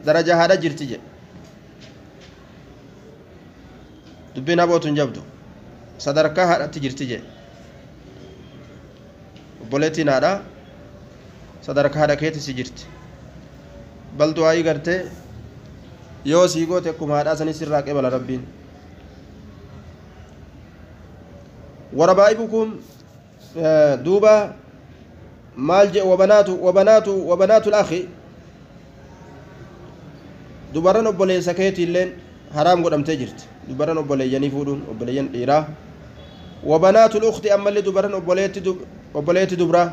Darajaa haadha jirti jedhe. Dubbiin habootu hin jabdu. Sadarkaa haadhatti jirti jedhe. Obboleettiin haadha sadarkaa haadha keetti si jirti. Bal du'aayii gartee yoo sii goote akkuma haadhaa sanis irraa qebala rabbiin. Warabaa'ibukum duuba maal jedhe wabanaatu lakhi dubarran obboleessa keetiilleen haraam godhamtee jirti. Dubarran obboleeyyanii fuudhuun obboleeyyan dhiiraa. Wabanaatu lukti ammallee dubarran obboleetti dubraa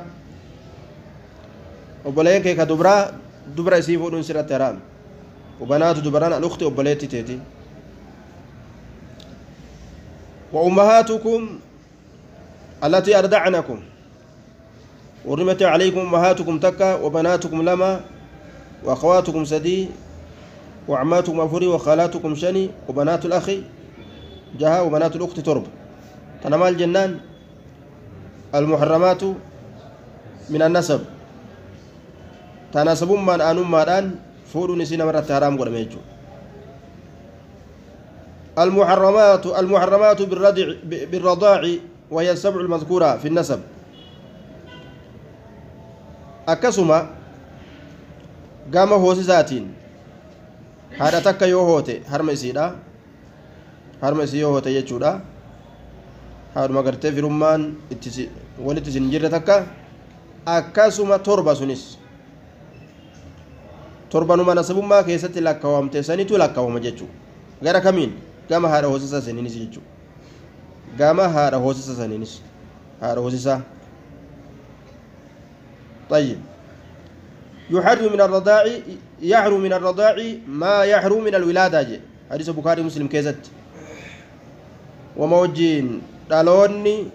obboleeyyan kee ka dubraa dubra isii fuudhuun sirratti haraam. Wabanaatu dubarran alukti obboleetti teeti. وأمهاتكم التي أرضعنكم ورمت عليكم أمهاتكم تكا وبناتكم لما وأخواتكم سدي وعماتكم أفري وخالاتكم شني وبنات الأخ جها وبنات الأخت ترب. تنمى الجنان المحرمات من النسب تناسب من أنم ماران فور نسينا مرة حرام قرميجو. المحرمات بالرضاع وهي السبع المذكورة في النسب. أكسما قام هوسزاتين هذا تكا يوهوتي هرم إسيدا هرم إسي يوهوتي يجودا هرم قرتي في رمان ولتسين جرة تكا أكسما تربة سنس تربة نما نسب ما كيست لكوام تسانيتو لكوام جيجو غير كمين gama haadha hoosisaa saniinis jechuudha. Gama haadha hoosisaa saniinis haadha hoosisaa. طيب يحرم من الرضاع يحرم من الرضاع ما يحرم من الولادة حديث البخاري مسلم كيزت. وموجين دالوني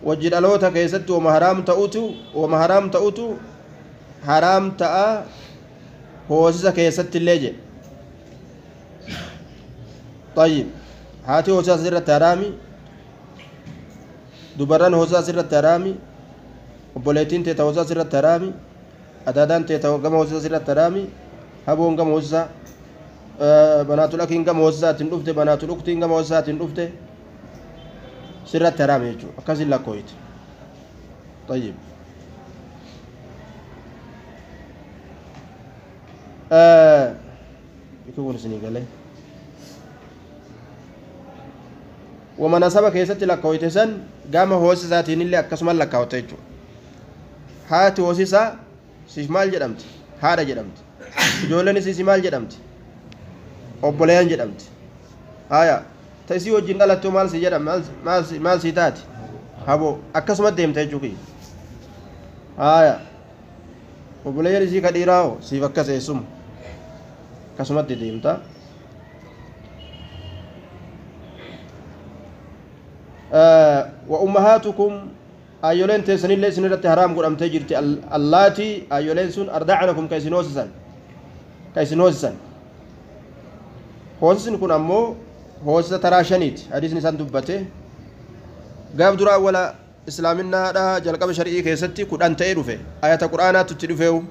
وجد دالوتا كيزت وما حرام تأوتو وما حرام تأوتو حرام تأ hoosisaa كيزت الليجي. طيب هاتي هوسا سرت حرامي دبران هوسا سرت حرامي obboleettiin teeta hoosaa sirratti haraami adaadaan teeta gama hoosisaa sirratti haraami haboon gama hoosisaa banaatul akiin gama hoosisaatiin dhufte banaatul uktiin gama hoosisaatiin dhufte sirratti haraami jechuudha akkasin lakkooyite. طيب يكون سنين قال وما نسب كيست لكويته سن قام هوسساتين اللي akkasuma lakkaawte jechuudha. Haati hoosisaa siif maal jedhamti? Haadha jedhamti. Ijoolleen isii maal jedhamti? Obboleeyyan jedhamti. Haya ta isii wajjin dhalattu maal si jedham maal si taati? Haboo akkasuma deemte jechuudha. Haya obboleeyyan isii ka dhiiraa hoo siif akkas eessuma akkasumatti deemta. وأمهاتكم أيولين تسنين ليس نرت حرام قدام تجرتي اللاتي أيولين سن أرضعنكم كيسنوسسن كيسنوسسن هوسسن كن أمو هوسس تراشنيت حديث نسان دبته قاب درا ولا إسلامنا دا جلقب شرعي كيستي كدان تيرفه آية قرآنات تدفه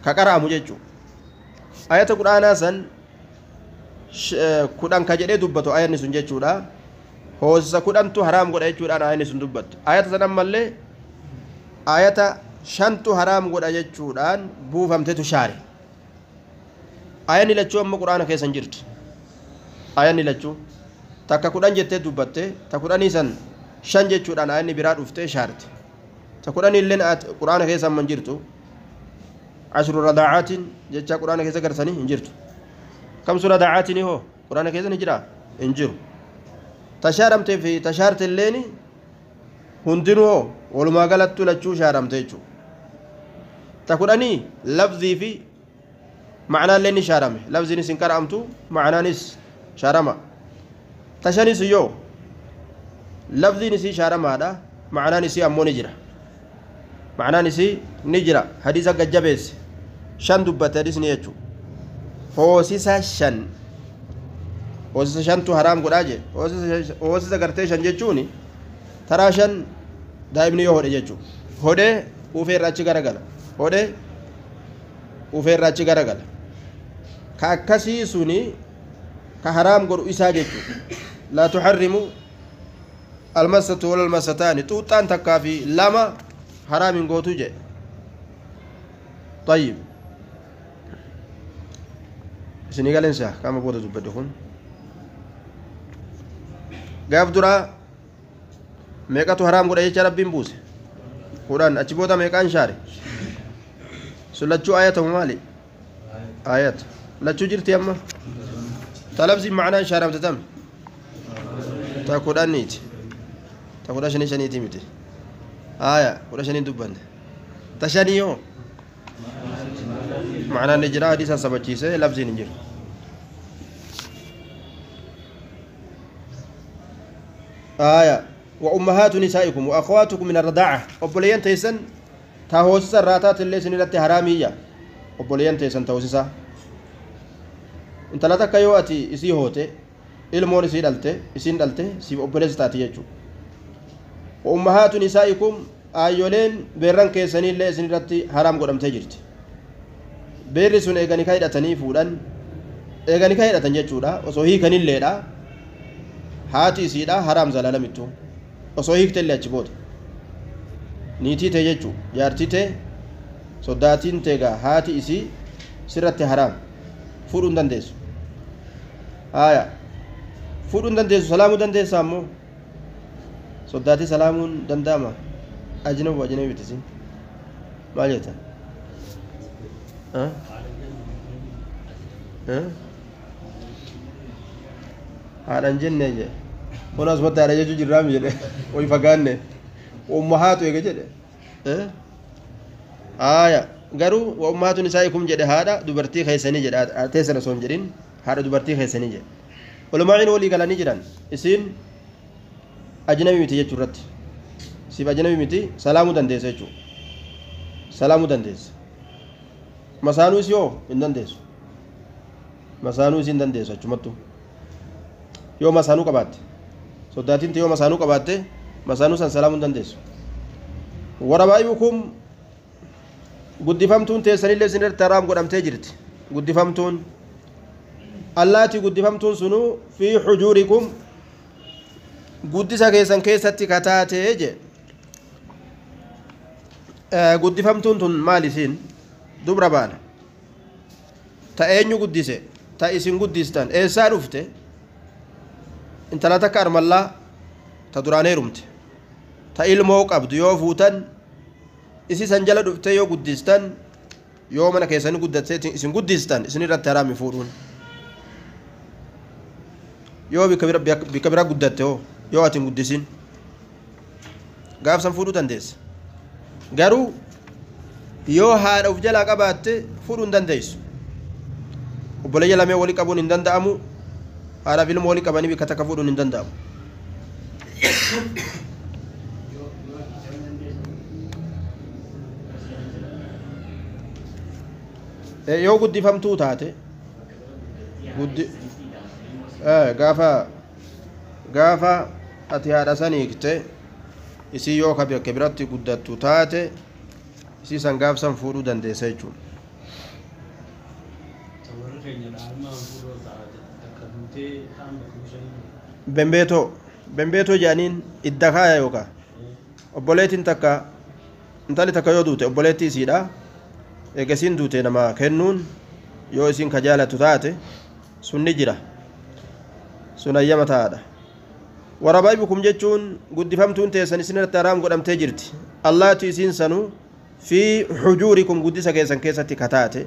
كقرأ مججو آية قرآن سن كدان كجده دبته آية نسن ججو دا hoosisa kudhantu haraam godha jechuudhaan aayatni sun dubbattu. Ayata san ammallee ayata shantu haraam godha jechuudhaan buufamtetu shaare. Ayanni lachuu amma quraana keessa hin jirtu. Ayanni lachuu takka kudhan jettee dubbatte ta kudhanii san shan jechuudhaan ayanni biraa dhuftee shaarte. Ta kudhanii illeen quraana keessa amma hin jirtu. Ashru radaacaatiin jecha quraana keessa garsanii hin jirtu. Kamsu radaacaatiin hoo quraana keessa ni jiraa? Hin jiru. Tashaaramtee fi tashaarte illeen hundinuu walumaa galattu lachuu shaaramte jechuudha. Ta kudhanii lafzii fi macnaan illee ni shaarame. Lafziinis hin qara'amtu macnaanis shaarama. Tashanis yoo lafziin isii shaaramaadha macnaan isii ammoo ni jira. Macnaan isii ni jira. Hadiisa gajjabeesse shan dubbate hadiisni jechuudha. Hoosisa shan. Hoosisa shantu haraam godhaa jee. Hoosisa gartee shan jechuun taraa shan daa'imni yoo hodhe jechuudha. Hodhee ufeerra achi garagala. Hodhee ufeerra achi garagala. Ka akkasii suni ka haraam godhu isaa jechuudha. Laa tuxarrimu almasatu wala almasataani xuuxxaan takkaa fi lama haraam hin gootu jedhe. طيب isinii galensa qaama booda dubbadhe kun gaaf duraa meeqatu haraam godha jecha rabbiin buuse kudhan achi booda meeqaan shaare sun lachuu ayatamu maali ayata lachuu jirti amma ta labsiin macnaan shaaramte tam ta kudhaniiti ta kudha shanii shaniiti miti aya kudha shaniin dubbanne ta shanii yoo macnaan ni jira hadiisa sabachiise labsiin hin jiru آية وأمهات نسائكم وأخواتكم من الرضاعة أبوليان تيسن تهوسس الراتات اللي سنلت حرامية أبوليان تيسن تهوسسا انت لا تكيو أتي إسي هوتي إلمون إسي دلتي إسين دلتي سيب أبوليس تاتي يجو وأمهات نسائكم آيولين بيران كيسني اللي سنلت حرام قدام تجرت بيرسون إيغاني كايدتني فودان إيغاني كايدتن يجودا وصوهي كان اللي haati isiidha haraam zalaalamittu osoo hiikte achi booda niitii tee jechuu jaartii tee soddaatiin teegaa haati isii sirratti haraam fuudhuu hin dandeessu haya fuudhuu hin dandeessu salaamuu dandeessa ammoo soddaatii salaamuun danda'ama ajnabu ajnabi miti isin maal jetta haadhan jenne jee kun asumatti haadha jechuu jirraami jedhe oy fagaanne ummahaatu eega jedhe aya garuu wa ummahaatu nisaa'ikum jedhe haadha dubartii keessanii jedhe teessan osoo hin jedhin haadha dubartii keessanii jedhe ulamaa'in walii galanii jiran isiin ajnabi miti jechuu irratti siif ajnabi miti salaamuu dandeessa jechuu salaamuu dandeessa masaanuu isii hoo hin dandeessu masaanuu isii hin dandeessu achumattu yoo masaanuu qabaatte soddaatiin yoo masaanuu qabaatte masaanuu san salaamuu hin dandeessu warabaa'ibukum guddifamtuun teessanillee isin irratti haraam godhamtee jirti guddifamtuun allaatii guddifamtuun sunuu fi xujuurikum guddisa keessan keessatti kataatee je guddifamtuun tun maal isiin dubra baana ta eenyu guddise ta isin guddistan eessaa dhufte intala takka armallaa ta duraan heerumte ta ilmoo qabdu yoo fuutan isi san jala dhufte yoo guddistan yoo mana keessanii guddatte isin guddistan isin irratti haraami fuudhuun yoo bikka bira guddatte hoo yoo ati hin guddisin gaafsan fuudhuu dandeessa garuu yoo haadha uf jalaa qabaatte fuudhuu hin dandeessu obboleeyya lamee walii qabuun hin danda'amu haadhaaf ilmoo walii qabanii bikka takka fuudhuun hin danda'amu. Yoo guddifamtuu taate gaafa ati haadha san hiikte isii yoo ka bakka biratti guddattu taate isii san gaafsan fuudhuu dandeessa jechuudha. Bembeetoo jedhaniin idda kaaya yookaan obboleettiin takka intalli takka yoo duute obboleettii isiidha eegasiin duute namaa kennuun yoo isiin ka jaalattu taate sun ni jira sun hayyama ta'aadha. Warabaa'ibukum jechuun guddifamtuun teessan isin irratti haraam godhamtee jirti allaatu isiin sanuu fi xujuurikum guddisa keessan keessatti kataate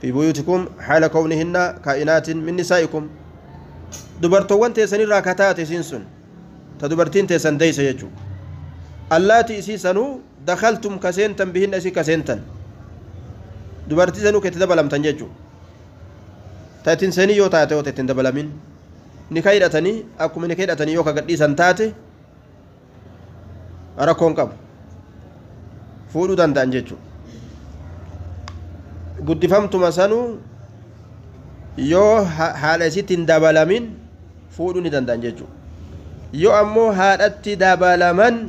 fi buyuutikum haala kawnihinna kaa'inaatin min nisaa'ikum dubartoowwan teessanirraa kataate isiin sun ta dubartiin teessan deeyse jechuu allaati isii sanuu dakaltum kaseentan bihinna isii kaseentan dubartii sanuu keetti dabalamtan jechuu ta ittiin seenii yoo taate yoo ta ittiin dabalamin ni ka hidhatanii akkuma ni ka hidhatanii yoo ka gadhiisan taate rakkoon qabu fuudhuu danda'an jechuu guddifamtuma sanuu yoo haadha isitti hin dabalamin fuudhuu ni danda'an jechuudha yoo ammoo haadhatti dabalaman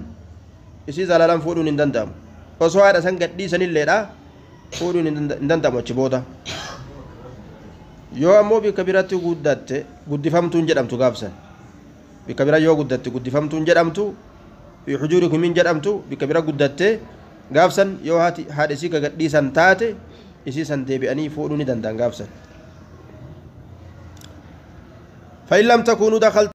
isii zalaalaan fuudhuun hin danda'amu osoo haadha san gadhiisanilleedha fuudhuun hin danda'amu achi booda. Yoo ammoo bikka biratti guddatte guddifamtuun jedhamtu gaafsan bikka bira yoo guddatte guddifamtuun jedhamtu fi hujuurikum hin jedhamtu bikka bira guddatte gaafsan yoo haadha isii gagadhiisan taate isii san deebi'anii fuudhuu ni danda'an gaafsan. فإن لم تكونوا دخلتم